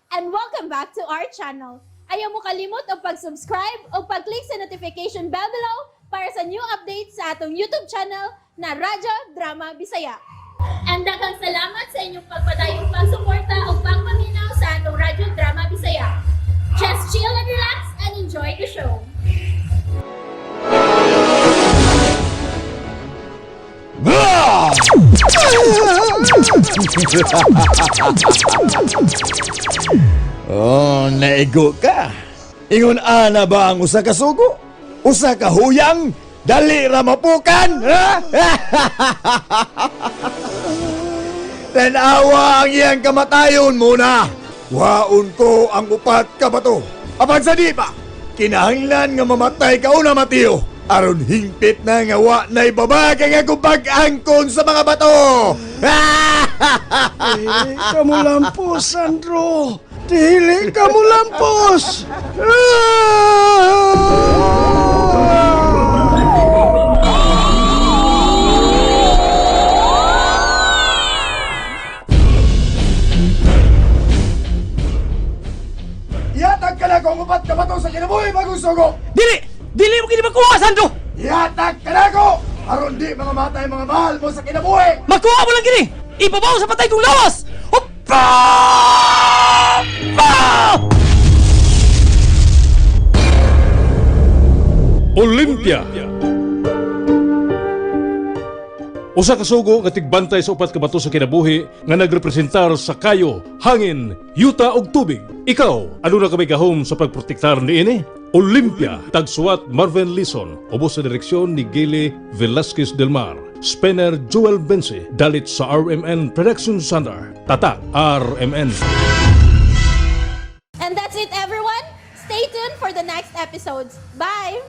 And welcome back to our channel. Ayaw mo kalimot og pag-subscribe o pag-click sa notification bell below para sa new updates sa atong YouTube channel na Radyo Drama Bisaya. And daghang salamat sa inyong pagpadayong pagsuporta o pagpaminaw sa atong Radyo Drama Bisaya. Just chill and relax and enjoy the show. Oh, naigo ka. Ingon ana ba ang usa ka sugo? Usa ka huyang? Dali ra mapukan, ha? Tanawa ang iyang kamatayon muna. Waon ko ang upat ka bato. Apan sa di pa, kinahanglan nga mamatay ka una, Mateo. Aron hingpit na nga wa na ibabag ang akong pag-angkon sa mga bato. Dili ka mo lampos, Sandro! Dili ka mo lampos! Ah! Ihatag ka na kung upat ka bato sa kinabuhi bagong sugo. Dili! Dili mo kini makuha, Sandro! Ihatag ka na ko! Aron di mga matay mga mahal mo sa kinabuhi! Makuha mo lang kini! Ibabaw sa patay kong lawas! Hoppa! Pa! Olympia. Usa ka sugo nga tigbantay sa upat ka bato sa kinabuhi nga nagrepresentar sa kayo, hangin, yuta ug tubig. Ikaw, ano na kami gahom sa pagprotektar niini? Olympia, tagsuwat Marvin Lison, ubos sa direksyon ni Gili Velasquez del Mar. Spanner Joel Bensi, dalit sa RMN Production Center. Tatak RMN. And that's it, everyone. Stay tuned for the next episodes. Bye!